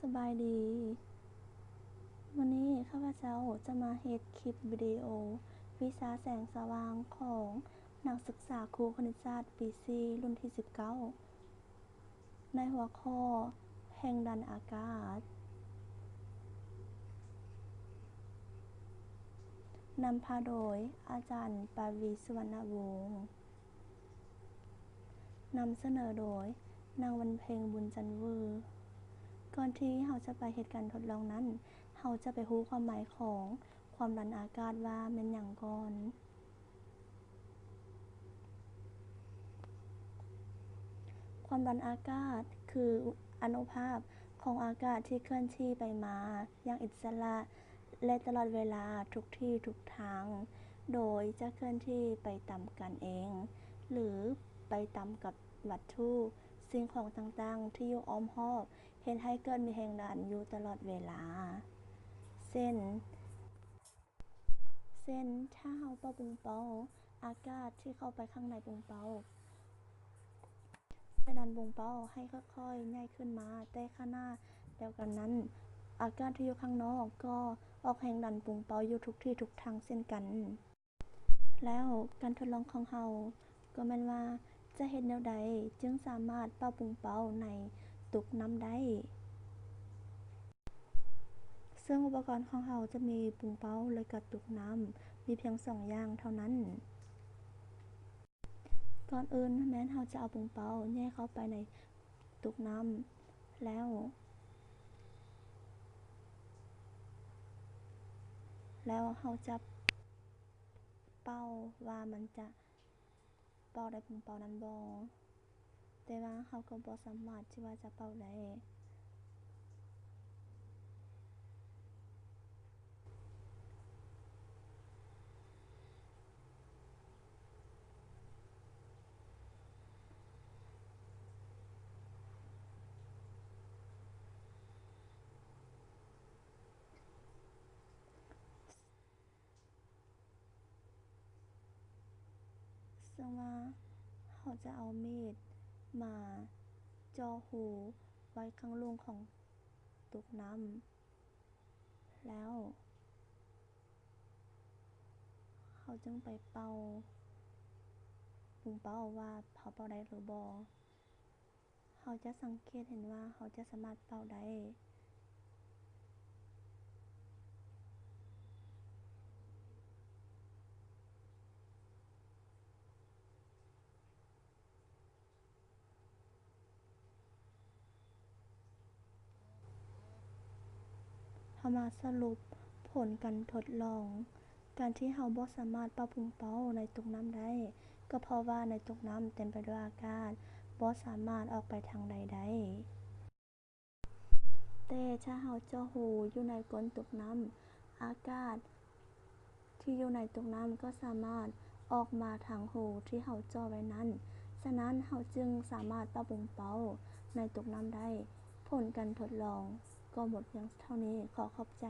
ສະບາຍດີ. ມື້ນີ້ຂ້າພະເຈົ້າຈະມາເຮັດຄລິບວິດີໂອວິຊາແສງສະຫວ່າງຂອງນັກສຶກສາຄູຄະນິດສາດປີສີ່ ລຸ້ນທີສິບເກົ້າ ໃນຫົວຂໍ້ແຮງດັນອາກາດ, ນຳພາໂດຍອາຈານ ປາວີ ສຸວັນນະວົງ. ນຳສະເໜີໂດຍ ນາງວັນເພັງ ບຸນຈັນວື. ກ່ອນທີ່ເຮົາຈະໄປເຮັດການທົດລອງນັ້ນ, ເຮົາຈະໄປຮູ້ຄວາມໝາຍຂອງຄວາມດັນອາກາດວ່າແມ່ນຫຍັງກ່ອນ. ຄວາມດັນອາກາດຄືອະນຸພາບຂອງອາກາດທີ່ເຄື່ອນທີ່ໄປມາຢ່າງອິດສະຫຼະ ແລະ ຕະຫຼອດເວລາທຸກທີ່ທຸກທາງ, ໂດຍຈະເຄື່ອນທີ່ໄປຕາມກັນເອງ ຫຼື ໄປຕາມກັບວັດຖຸ, ສິ່ງຂອງຕ່າງໆທີ່ຢູ່ອ້ອມຮອບ ເຮັດໃຫ້ເກີດມີແຮງດັນຢູ່ຕະຫຼອດເວລາ. ເຊັ່ນ, ເຊັ່ນ, ຖ້າເຮົາເປົ່າປຸງເປົ່າ, ອາກາດທີ່ເຂົ້າໄປຂ້າງໃນປຸງເປົ່າ ຈະດັນປຸງເປົ່າໃຫ້ຄ່ອຍໆໃຫຍ່ຂຶ້ນມາ, ແຕ່ຂະນະດຽວກັນນັ້ນ, ອາກາດທີ່ຢູ່ຂ້າງນອກກໍອອກແຮງດັນປຸງເປົ່າຢູ່ທຸກທີ່ທຸກທາງເຊັ່ນກັນ. ແລ້ວການທົດລອງຂອງເຮົາກໍແມ່ນວ່າ ຈະເຮັດແນວໃດຈຶ່ງສາມາດເປົ່າປຸງເປົ່າໃນຕຸກນ້ຳໄດ້? ເຊິ່ງອຸປະກອນຂອງເຮົາຈະມີປຸງເປົ່າ ແລະ ກະຕຸກນ້ຳ ມີພຽງສອງຢ່າງເທົ່ານັ້ນ. ກ່ອນອື່ນແມ່ນເຮົາຈະເອົາປຸງເປົ່າແຫຍ່ເຂົ້າໄປໃນຕຸກນ້ຳ ແລ້ວ ແລ້ວເຮົາຈະເປົ່າວ່າມັນຈະເປົ່າໄດ້ປຸງເປົ່ານັ້ນບໍ່. ແຕ່ວ່າເຮົາກໍບໍ່ສາມາດທີ່ວ່າຈະເປົ່າໄດ້. ເຊິ່ງວ່າເຮົາຈະເອົາມີດມາເຈາະຮູໄວ້ຂ້າງລຸ່ມຂອງຕຸກນ້ຳ ແລ້ວເຮົາຈຶ່ງໄປເປົ່າປຸງເປົ່າວ່າເຮົາເປົ່າໄດ້ຫຼືບໍ່. ເຮົາຈະສັງເກດເຫັນວ່າເຮົາຈະສາມາດເປົ່າໄດ້. ເຮົາມາສະຫຼຸບຜົນການທົດລອງ. ການທີ່ເຮົາບໍ່ສາມາດເປົ່າປຸງເປົ້າໃນຕຸກນ້ຳໄດ້ ກໍເພາະວ່າໃນຕຸກນ້ຳເຕັມໄປດ້ວຍອາກາດ, ບໍ່ສາມາດອອກໄປທາງໃດໄດ້. ແຕ່ຖ້າເຮົາເຈາະຮູຢູ່ໃນກົ້ນຕຸກນ້ຳ, ອາກາດທີ່ຢູ່ໃນຕຸກນ້ຳກໍສາມາດອອກມາທາງຮູທີ່ເຮົາເຈາະໄວ້ນັ້ນ. ສະນັ້ນ, ເຮົາຈຶ່ງສາມາດເປົ່າປຸງເປົ້າໃນຕຸກນ້ຳໄດ້. ຜົນການທົດລອງກໍໝົດພຽງເທົ່ານີ້. ຂໍຂອບໃຈ.